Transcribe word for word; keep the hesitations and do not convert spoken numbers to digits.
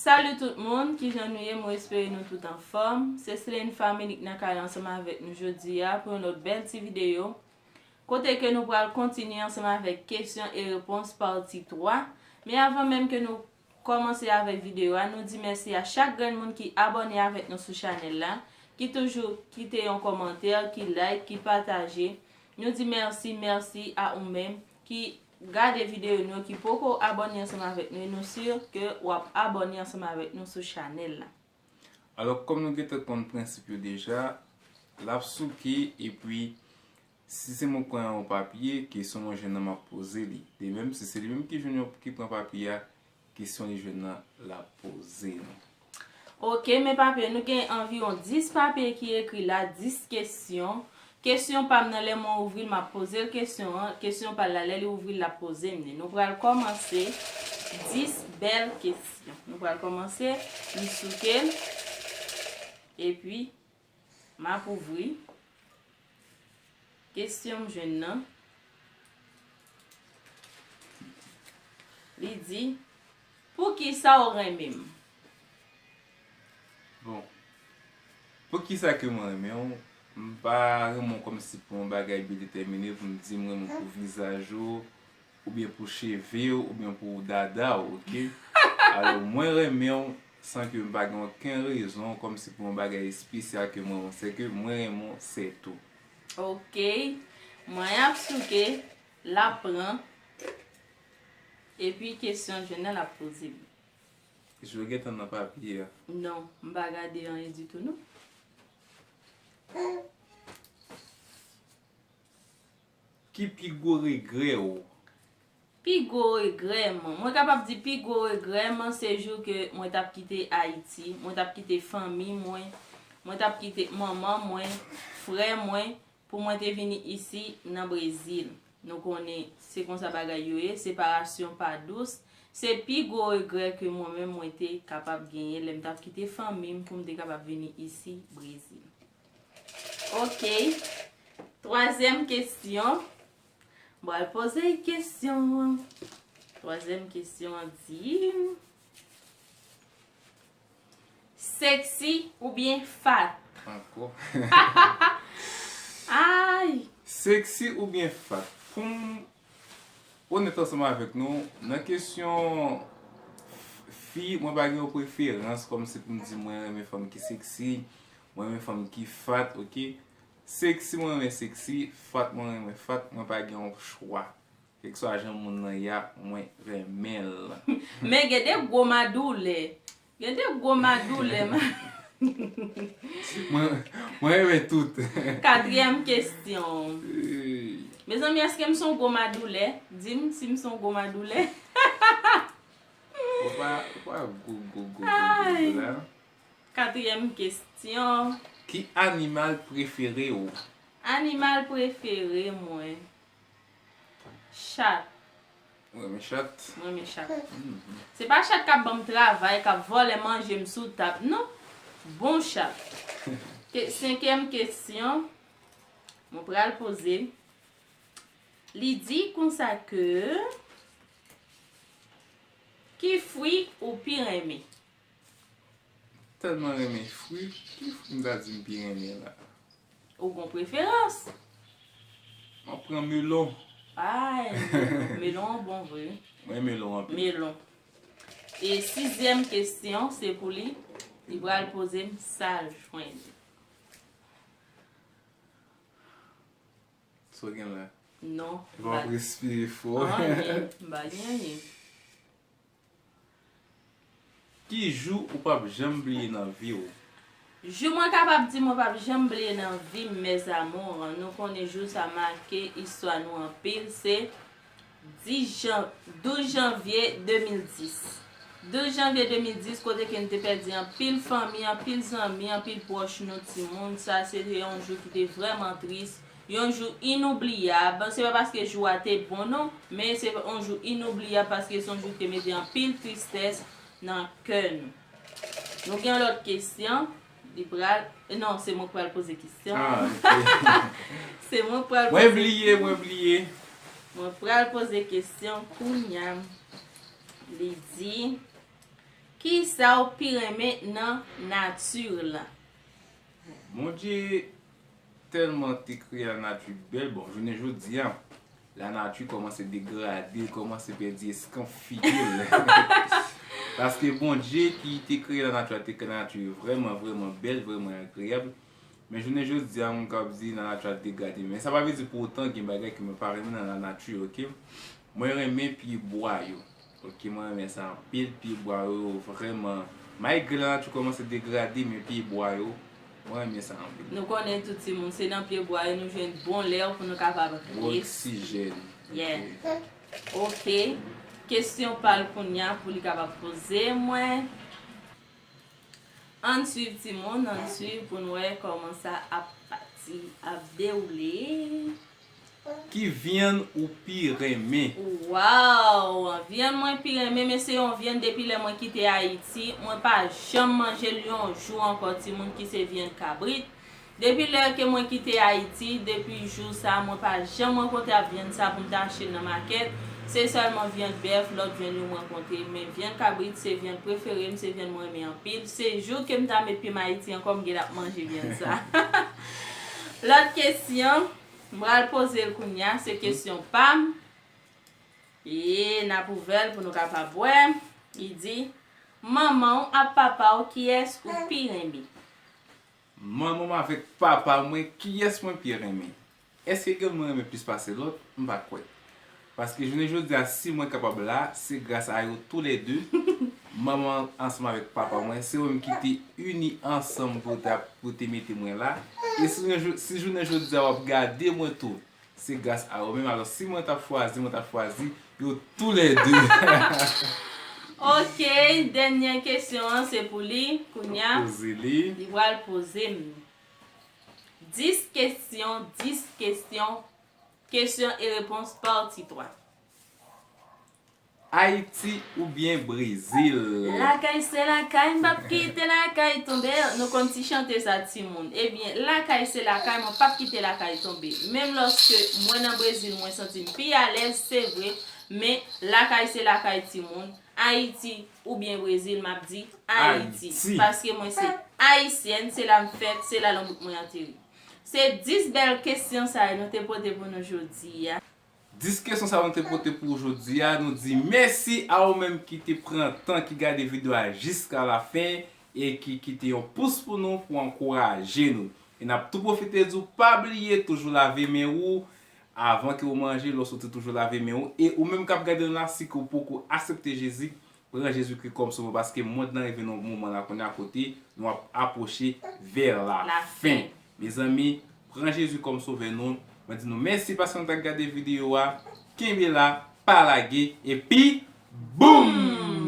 Salut tout moun, kijan nou ye? Mwen espere nou tout anfòm. Se Selene Family k nan kay la ansanm avèk nou jodi a pou yon lòt bèl ti videyo. Kote ke nou pral kontinye ansanm avèk kesyon e repons pati twa. Men avan menm ke nou kòmanse avèk videyo a, nou di mèsi a chak grenn moun ki abòne avèk nou sou chanèl la, ki toujou kite yon kòmantè, ki like, ki pataje. Nou di mèsi, mèsi a ou menm ki gade videyo nou, ki poko abòne ansanm avèk nou, e nou si ke w ap abòne ansanm avèk nou sou chanèl la. Alò, kòm nou gentan konn prensip yo deja, l ap souke, epi si se mwen k pran yon papye, kesyon mwen jwenn nan, m ap poze li. De menm, si se li menm ki jwenn yon, ki pran papye a, kesyon li jwenn nan, l ap poze nou. Ok, men papye, nou gen anviwon dis papye ki ekri la, dis kesyon. Kesyon pa m nan, lè mwen ouvri l, m ap poze l kesyon an. Kesyon pa l la, lè li ouvri l, l ap poze m li. Nou pral kòmanse dis bèl kesyon. Nou pral kòmanse, m souke l, epi m ap ouvri. Kesyon m jwenn nan, li di, poukisa w renmen m? Bon, poukisa ke mwen renmen w? M pa renmen w kòmsi pou yon bagay byen detèmine pou m di m renmen w pou vizaj ou, oubyen pou cheve w, oubyen pou dada w, ok? Alò, mwen renmen w san ke m pa gen okenn rezon kòmsi pou yon bagay espesyal ke mwen renmen w. Se ke mwen renmen w, sètou. Ok. Mwen ap souke, l ap pran, epi kesyon jwenn nan l ap poze m. Jwe gentan nan papye a. Non, m pa gade anyen ditou, non. Ki pi gwo regrè w? Pi gwo regrè mwen. Mwen kapab di pi gwo regrè mwen se jou ke mwen t ap kite Ayiti, mwen t ap kite fanmi mwen, mwen t ap kite manman mwen, frè mwen, pou mwen te vini isi nan Brezil. Nou konnen se konsa bagay yo ye, separasyon pa dous. Se pi gwo regrè ke mwen menm mwen te kapab genyen lè m t ap kite fanmi m pou m te kapab vini isi Brezil. Ok. Twazyèm kesyon. M pral poze kesyon an. Twazyèm kesyon an di, sexy oubyen fat? Ankò. Ay! Sexy oubyen fat? Pou m onèt ansanm avèk nou, nan kesyon fi, mwen pa gen yon preferans kòmsi pou m di mwen renmen fanm ki sexy, mwen renmen fanm ki fat, ok? Sexy, mwen renmen sexy, fat, mwen renmen fat, mwen pa gen yon chwa. Kèlkeswa jan moun nan ye a, mwen renmen l. Men gen de gwo madoulè. Gen de gwo madoulè, ma. Mwen, mwen renmen tout. Katriyèm kesyon. Ey. Mezanmi, èske m se yon gwo madoulè? Di m si m se yon gwo madoulè. Ou pa, ou pa gwo, gwo, gwo, gwo, gwo, gwo la. Katriyèm kesyon. Ki animal prefere w? Animal prefere mwen. Chat. Ou renmen chat? Mwen renmen chat. Mhm. Se pa chat k ap ban m travay, k ap vòlè manje m sou tab, non. Bon chat. Ke, senkyèm kesyon, mwen pral poze. Li di konsa ke, ki fwi ou pi renmen? Tèlman renmen fwi, ki fwi m ta di m pi renmen la? Ou gon preferans? M ap pran melon. Ay, melon, melon an bon vre. Mwen melon anpil. Melon. E sizyèm kesyon, se pou li. Li pral poze m sa l jwenn. Sa w gen la? Non. Epa w ap respire fò. Anyen, m pa gen anyen. Ki jou ou p ap janm bliye nan vi w? Jou mwen kapab di mwen p ap janm bliye nan vi m, mes amours, nou konnen jou sa make istwa nou anpil, se dis jan-, douz janvye de mil dis. Douz janvye de mil dis, kote ke n te pèdi anpil fanmi, anpil zanmi, anpil pwòch nou, timoun. Sa se te yon jou ki te vrèman tris. Yon jou inoubliyab. Se pa paske jou a te bon non, men se yon jou inoubliyab paske se yon jou ki te mete anpil tristès nan kè nou. Nou gen yon lòt kesyon. Li pral, non, se mwen k pral poze kesyon. Ah, ok. Se mwen k pral poze. Mwen bliye, mwen bliye. Mwen pral poze kesyon kounya. Li di, Kisa w pi renmen nan nati lan? Bondye tèlman te kreye lanati bèl. Bon, jounen jodi a, lanati kòmanse degrade, l kòmanse pèdi eskanp figi l. Paske Bondye ki te kreye lanati a, te kreye lanati vrèman, vrèman bèl, vrèman agreyab. Men jounen jodi a, moun ka ap di lanati a degrade. Men sa pa vle di pou otan gen bagay ke mwen pa renmen nan lanati, oke? Mwen renmen pye bwa yo. Oke, mwen renmen sa anpil. Pye bwa yo vrèman, malgre lanati kòmanse degrade, men pye bwa yo, mwen renmen sa anpil. Nou konnen tout timoun, se nan pye bwa yo nou jwenn bon lè pou nou kapab Bon oksijèn. Yeah. Ok. Kesyon pa l kounye a pou li kapab poze mwen. Ann swiv timoun, ann swiv pou n wè kòman sa ap pati, ap dewoule. Ki vyann ou pi renmen? Waw! Vyann mwen pi renmen, men se yon vyann depi lè mwen kite Ayiti. Mwen pa janm manje l yon jou ankò, timoun, ki se vyann kabrit. Depi lè ke mwen kite Ayiti, depi jou sa, mwen pa janm rankontre ak vyann sa pou m ta achte l nan makèt. Se sèlman vyann bèf, lòt vyann yo m rankontre. Men vyann kabrit se vyann prefere m, se vyann mwen renmen anpil. Se jou ke m ta met pye m Ayiti ankò, m gen ap manje vyann sa. Lòt kesyon, m pral poze l kounye a, se kesyon pa m. E n ap ouvè l pou nou kapab wè. Li di, manman w ak papa w, kiyès ou pi renmen? Manman m avèk papa mwen, kiyès mwen pi renmen? Èske gen moun mwen renmen plis pase lòt? M pa kwè. Paske jounen jodi a, si mwen kapab la, se gras a yo toulède. Manman ansanm avèk papa mwen, se yo menm ki te ini ansanm pou te, pou te mete mwen la. E si, si jounen jodi a w ap gade mwen tou, se gras a yo menm. Alò, si mwen t ap chwazi, mwen t ap chwazi yo toulède. Ok, dènye kesyon an se pou li. Kounye a, Poze li. Li pral poze m dis kesyon, dis kesyon, kesyon e repons pati twa. Ayiti oubyen Brezil? Lakay se lakay, m p ap kite lakay tonbe. Nou konn ti chante sa, timoun. Ebyen, lakay se lakay, mwen p ap kite lakay tonbe. Menm lòske mwen nan Brezil, mwen santi m pi alèz, se vre, men lakay se lakay, timoun. Ayiti oubyen Brezil, m ap di Ayiti. Ayiti. Paske mwen se ayisyèn, se la m fèt, se la lanbout mwen antere. Se dis bèl kesyon sa yo nou te pote pou nou jodi a. Dis kesyon sa yo nou te pote pou jodi a. Nou di mèsi a ou menm ki te pran tan, ki gade videyo a jiska lafen e ki kite yon pous pou nou, pou ankouraje nou. E n ap tou pwofite di w, pa bliye toujou lave men ou avan ke w manje, lè w soti toujou lave men ou. E ou menm k ap gade nou la, si ke w poko aksepte Jezi, pran Jezikri kòm sovè, paske mond lan rive nan yon moman la kounye a kote nou ap apwoche vè lafen. Mezanmi, pran Jezi kòm sovè nou. Mwen di nou mèsi paske nou t ap gade videyo a. Kenbe la, pa lage, epi boum!